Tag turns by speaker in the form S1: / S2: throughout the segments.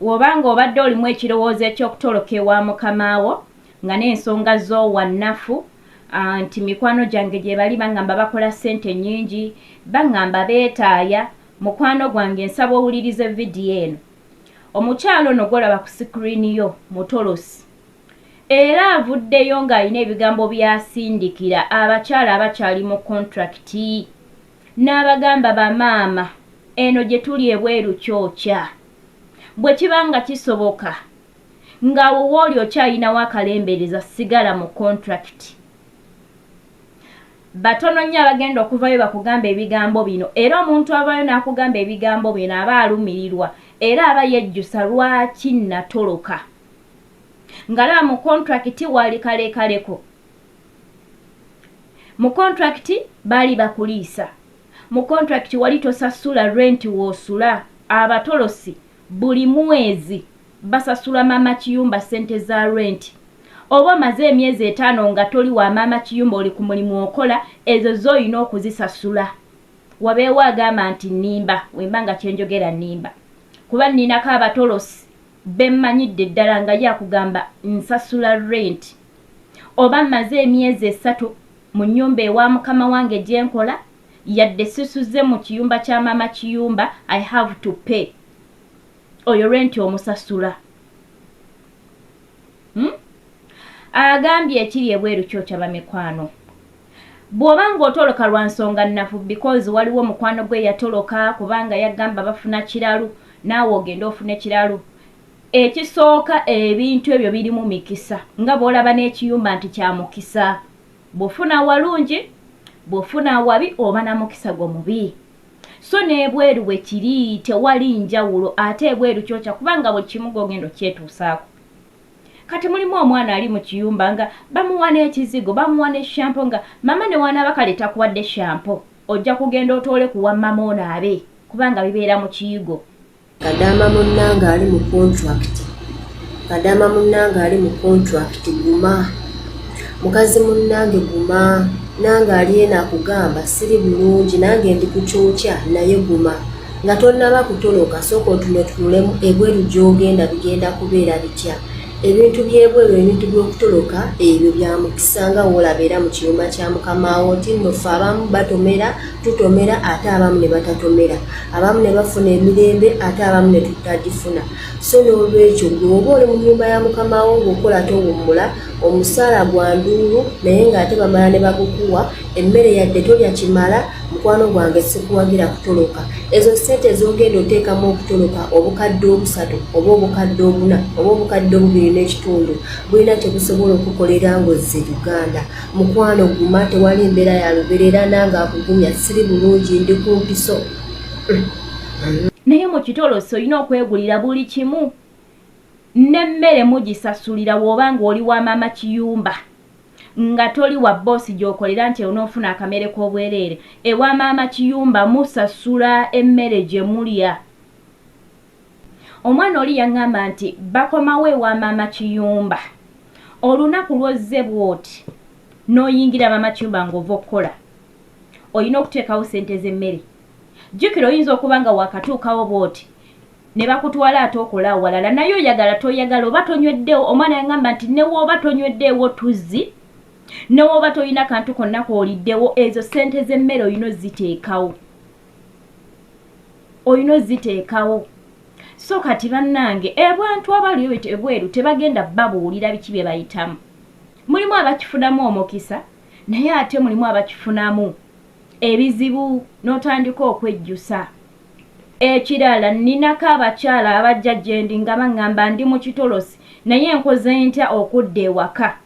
S1: Bw'oba ng'obadde olimu ekirowoozo eky'okutoloka ewa mukama wo nga n'ensonga zo wannafu, nti mikwano gyange gye bali baŋŋamba bakola ssente nnyingi, baŋŋamba beetaaya, mukwano gwange nsaba owulirize vidiyo eno. Omukyala ono gw'olaba ku sikiriini yo mutolosi era avuddeyo ng'alina ebigambo by'asindikira abakyala abakyali mu kontulakiti n'abagamba bamaama eno gye tuli ebweru kyokya. Bwe kiba nga kisoboka ng'awo w'oli okyalinawo akalembereza sigala mu kontulakiti. Batono nnyo abagenda okuvayo bakugamba ebigambo bino era omuntu avaayo n'akugamba ebigambo bino aba alumirirwa era aba yejjusa lwaki nnatoloka. Ng'alaba mu kontulakiti waali kalekaleko. Mu kontulakiti baali bakuliisa. Mu contract wali tosasula rent wosula, abatolosi buli mwezi basasula mama kiyumba sente za rent. Oba omaze emyezi etano nga toli wa mama kiyumba oli kumulimu okola ezo zo olina okuzisasula. Wabeewo agamba nti nimba wemba nga kyenjogera nimba kuba ninako abatolosi bemmanyidde ddala nga ye akugamba nsasula rent oba maze emyezi esatu mu nnyumba ewa mukama wange gye nkola yadde sisuze mu kiyumba kya maama kiyumba I have to pay oyo rent omusasula hmm? Agambye ekiri ebweru kyokya bamikwano bw'oba ng'otoloka lwa nsonga nnafu because waliwo mukwano gwe yatoloka kubanga yagamba bafuna kiralu naawe ogende ofune kiralu Ekisooka ebintu ebyo birimu mikisa nga bwolaba n'ekiyumba nti kya mukisa. Bw'ofuna awalungi, bw'ofuna awabi oba na mukisa gwo mubi. So n'ebweru bwe kiri tewali njawulo ate ebweru kyokya kubanga buli kimu gw'ogenda okukyetuusaako. Kati mulimu omwana ali mu kiyumba nga bamuwa n'ekizigo, bamuwa ne shampo nga mama ne w'anaaba kale takuwadde shampo ojja kugenda otoole ku wa mama onaabe kubanga bibeera mu kiyigo.
S2: Kadaama munnange ali mu contract, kadaama munnange ali mu contract guma, mukazi munnange guma, nange ali eno akugamba siri bulungi nange ndi ku kyokya naye guma. Nga tonnaba kutoloka sooka otunetunulemu ebweru gy'ogenda bigenda kubeera bitya. Ebintu by'ebweru ebintu by'okutoloka ebyo bya mukisa nga w'olaba era mu kiyumba kya mukamaawo nti nno ffe abamu batomera tutomera ate abamu ne batatomera abamu ne bafuna emirembe ate abamu ne tutagifuna so n'olwekyo gwe oba oli mu nnyumba ya mukamaawo ng'okola towummula omusaala gwa nduulu naye ng'ate bamala ne bagukuwa emmere yadde tolya kimala mukwano gwange sikuwagira kutoloka ezo ssente z'ogenda oteekamu okutoloka obukadde obusatu oba obukadde obuna oba obukadde obubiri n'ekitundu bulina kye busobola okukolera ng'ozze Uganda mukwano guma tewali mbeera ya lubeerera nange akugumya siri bulungi ndi ku mpiso.
S1: Naye mu kitolosi olina okwegulira buli kimu n'emmere mugisasulira w'oba ng'oli wa maama kiyumba nga toli wa bboosi gy'okolera nti onoofuna akamere k'obwereere. Ewa maama kiyumba musasula emmere gye mulya. Omwana oli yaŋŋamba nti bakomawo ewa maama kiyumba olunaku lw'ozze bw'oti n'oyingira maama kiyumba ng'ova okukola olina okuteekawo ssente z'emmere. Jjukira oyinza okuba nga waakatuukawo bw'oti ne bakutwala ate okola awalala naye oyagala toyagala oba tonyweddeewo omwana yangamba nti newooba tonyweddeewo tuzzi newooba tolina kantu konna kooliddewo ezo ssente z'emmere olina oziteekawo olina oziteekawo so kati bannange ebwantu abali ebweru tebagenda babuulira biki bye bayitamu mulimu abakifunamu omukisa naye ate mulimu abakifunamu ebizibu n'otandika okwejjusa Ekirala nninako abakyala abajja gyendi nga bang'amba ndi mu kitolosi naye nkoze ntya okudda ewaka?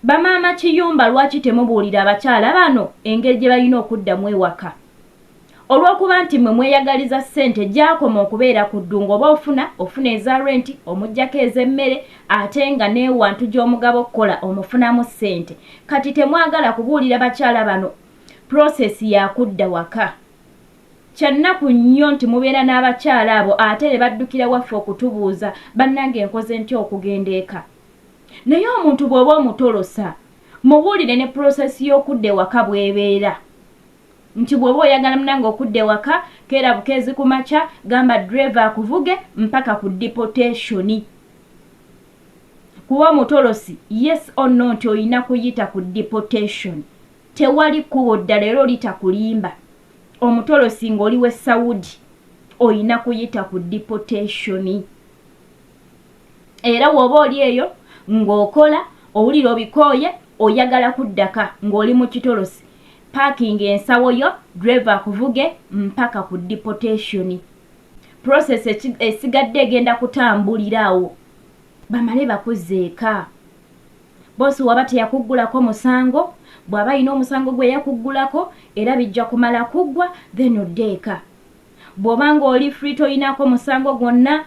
S1: Bamaama kiyumba lwaki temubuulira abakyala bano engeri gye balina okuddamu ewaka? Olw'okuba nti mmwe mweyagaliza ssente gy'akoma okubeera ku ddungu oba ofuna ofuna eza renti omuggyako ez'emmere ate nga n'ewantu gy'omugaba okukola omufunamu ssente kati temwagala kubuulira bakyala bano process ya kudda waka. Kya nnaku nnyo nti mubeera n'abakyala abo ate ne baddukira waffe okutubuuza bannange nkoze ntya okugenda eka. Naye omuntu bw'oba omutolosa mubuulire ne process y'okudda ewaka bw'ebeera. Nti bw'oba oyagala munange okudda ewaka, keera bukeezi ku makya, gamba driver akuvuge mpaka ku deportation. Kuba omutolosi, yes or no, nti olina kuyita ku deportation, tewali kkubo ddala era olitakulimba. Omutolosi ng'oli we Saudi olina kuyita ku deportation. Era w'oba oli eyo ng'okola, owulira obikooye, oyagala kuddaka ng'oli mu kitolosi, packinga ensawo yo, driver akuvuge mpaka ku deportation. Process esigadde egenda kutambulira awo, bamale bakuzzeeka. Bosi waba teyakuggulako musango, bw'aba alina omusango gwe yakuggulako, era bijja kumala kuggwa, then odde eka. Bw'oba ng'oli free, toyinako musango gwonna,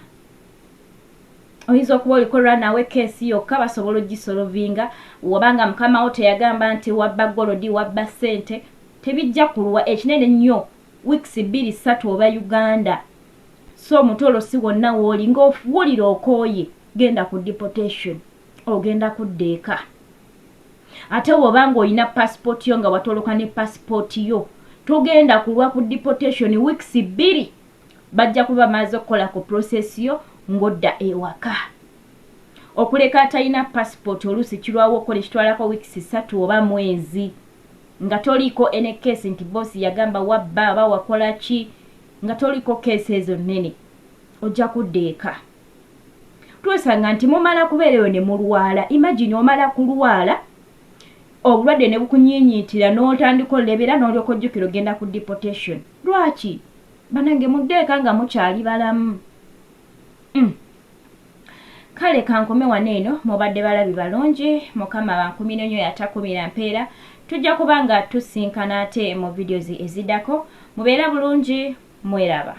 S1: oyinza okuba oliko nawe case yokka, basobola ogisolvinga. Wabanga mukama wo teyagamba nti wabba gold, wabba ssente, tebijja kulwa ekinene nnyo, weeks 2, 3 oba Uganda. So omutolosi wonna wooli ng'owulira okooye, genda ku deportation, ogenda kudda eka. Ate bw'oba ng'olina passport yo, nga watoloka ne passport yo, togenda kulwa ku deportation. Weeks 2 bajja kuba bamaze okukola ku process yo ng'odda ewaka. Okuleka atalina passport, oluusi kirwawo okukola, ekitwalako weeks 3 oba mwezi, nga toliiko ene case nti bosi yagamba wabba oba wakola ki, nga toliko case ezo nnene, ojja kudda eka. Twesanga nti mumala kubeereyo ne mulwala. Imagine omala kulwala, obulwadde ne bukunyiinyiitira, n'otandika olebera, n'olyoka ojjukira ogenda ku deportation. Lwaki banange muddeeka nga mukyali balamu? Kale kankome wano eno. Mubadde balabi balungi, Mukama bankumire nnyo, yatakumira mpeera. Tujja kuba nga tusinkana ate mu videos eziddako. Mubeera bulungi, mweraba.